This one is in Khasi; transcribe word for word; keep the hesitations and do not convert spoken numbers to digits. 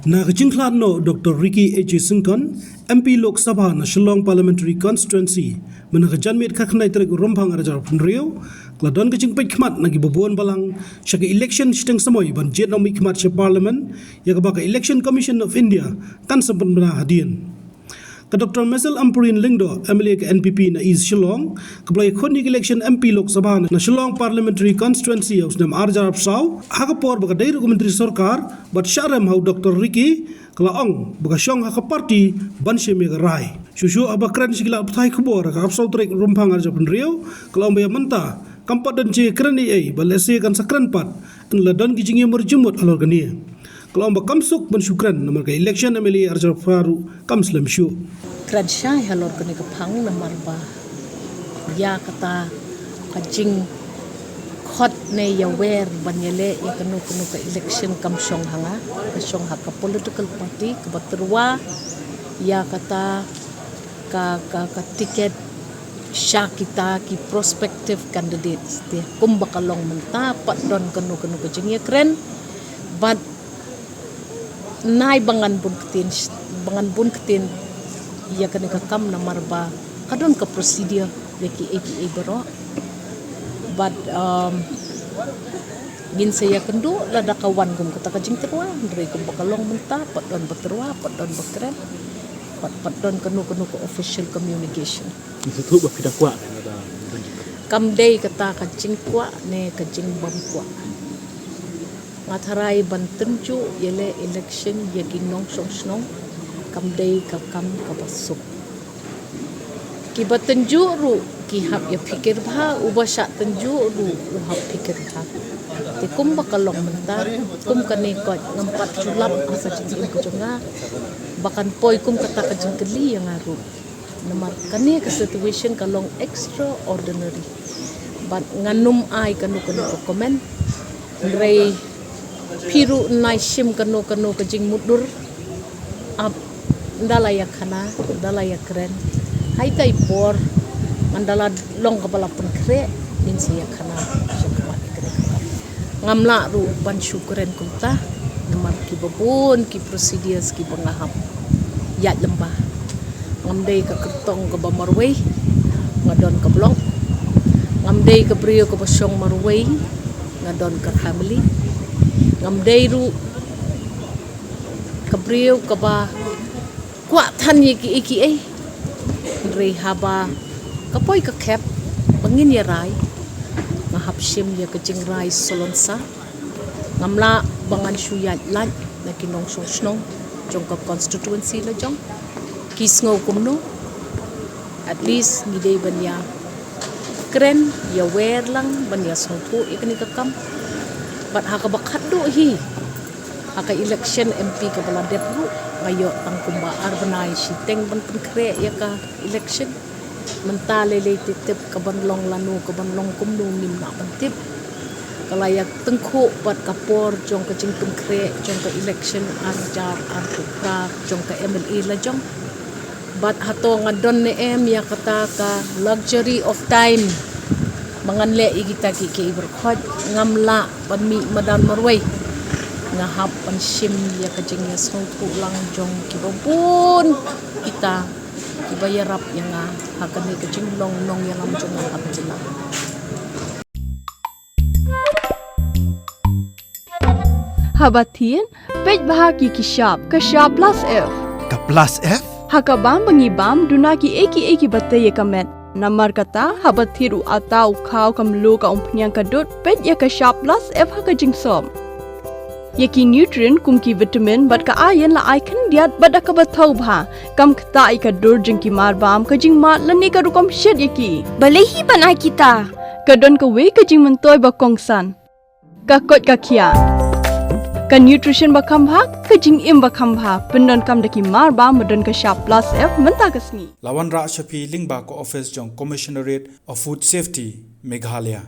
Na ka jingkhlad noh Doctor Ricky A J Syngkon, M P Lok Sabha na Shillong Parliamentary Constituency, mynta ka janmiet khatkhyndai tarik Rymphang arhajar arphew hynriew, ka la don ka jingpeit khmat na ki babun balang sha ka election shiteng samoi ban jied nongmihkhmat sha Parliament, ïa kaba ka Election Commission of India kan sa pynbna hadien. Ka Doctor Maisel Ampareen Lyngdoh, M L A ka N P P na East Shillong, kaba la ïakhun ïa ka election M P Lok Sabha na Shillong Parliamentary Constituency ha u snem arhajar arphew saw, ha ka por ba ka dei ruh ka Myntri Sorkar bad shah rem ha u Doctor Ricky, ka la ong ba ka shong ha ka party ban shim ïa ka rai. Shuh shuh haba kren sha ki lad pathai khubor ha ka arphew saw tarik Rymphang arhajar arphew hynriew, ka la ong ba ïa mynta kam pat don jingïakren ei ei, bad lehse kan sa kren pat, hynrei la don ki jingïamir jingmut halor kane. Ka la ong ba kam suk ban shu kren namar ka election M L A arhajar arphew phra ruh kam slem shuh. Kren shai halor kane ka phang namar ba ïa kata ka jingkhot ne ïawer ban ïaleh ïa kano kano ka election kam shong ha nga, ka shong ha ka political party kaba tyrwa ïa kata ka, ka, ka ticket sha kita ki prospective candidates. Te kumba ka long mynta, pat don kano kano ka jingïakren, bad nai ba ngan bun ktien, ba ngan bun ktien ïa kane ka kam namar ba ka don ka procedure ïa kiei kiei baroh. Bad, um, ngin sa ïakynduh lada ka wan kum kata ka jingtyrwa, hynrei kumba ka long mynta, pat don ba tyrwa, pat don ba kren, pat, pat don kano kano ka official communication. Ngi sngewthuh ba phi da kwah ne lada. Kam dei kata ka jingkwah ne ka jingbym kwah. Nga tharai ban tynjuh ïaleh election ïa ki nongshong shnong kam dei ka kam kaba suk. Kiba tynjuh ruh ki hap ïa phikir bha, uba shah tynjuh ruh u hap phikir bha. Te kumba ka long mynta, kum kane koit ngam pat shu lap ha ka jingim ka jong nga ba kan poi kum kata ka jingkylli ïa nga ruh. Namar kane ka situation ka long extraordinary. Bad ngan ym ai kano kano ka comment. Hynrei phi ruh nai shim kano kano ka jingmutdur. Ap, ynda la ïakhana, ynda la ïakren, ha itei i por, ynda la long kaba la pynkhreh, ngin sa ïakhana sha khmat ïa kane ka kam. Ngam lah ruh ban shu kren kumta namar kiba bun ki procedures kiba nga hap ïaid lyngba. Ngam dei ka kyrtong kaba marwei, nga don ka block. Ngam dei ka briew kaba shong marwei, nga don ka family. Ngam dei ruh ka briew kaba kwah than ïa kiei kiei. Hynrei haba ka poi ka khep ba ngin ïa rai, nga hap shim ïa ka jingrai salonsa. Ngam lah ba ngan shu ïaid lait na ki nongshong shnong jong ka constituency la jong. Ki sngew kumno? At least ngi dei ban ïa kren, ïa wer lang, ban ïa sngewthuh ïa kane ka kam. Bad ha kaba khatduh hi, ha ka election M P kaba la dep ruh, nga ïoh tang kumba ar bnai shiteng ban pynkhreh ïa ka election. Mynta lei lei te tip ka ban long lano, ka ban long kumno ngim lah ban tip. Ka la ïa tyngkhuh bad ka por jong ka jingpynkhreh jong ka election ar hajar arphew phra jong ka M L A la jong. Bad hato nga don ne em ïa kata ka luxury of time ba ngan leh ïa kita kiei kiei baroh? Ngam lah ban mih madan marwei. Nga hap ban shim ïa ka jingïasngewthuh lang jong kiba bun kita kiba ïarap ïa nga ha kane ka jinglong nongïalam jong nga ha ka jylla. Haba thied, peit bha ki ki shap, ka shap plus F. Ka plus F? Ha ka bam ba ngi bam, duna kiei kiei kiba tei ïa ka met. Namar kata, haba thied u atta, u khaw, ka mluh, ka umphniang, ka dud, peit ïa ka shap plus F ha ka jingsop. Ïa ki nutrient kum ki vitamin bad ka iron la ai khyndiat bad da kaba thaw bha. Kam ktah ïa ka dur jong ki marbam, ka jingmad lane ka rukom shet ïa ki. Balei hi ban ai kita? Ka don kawei ka jingmyntoi ba kongsan. Ka koit ka khiah. Ka nutrition ba kham bha, ka jingim ba kham bha. Pyndonkam da ki marbam ba don ka shap plus F mynta ka sngi. La wanrah sha phi lyngba ka office jong Commissionerate of Food Safety, Meghalaya.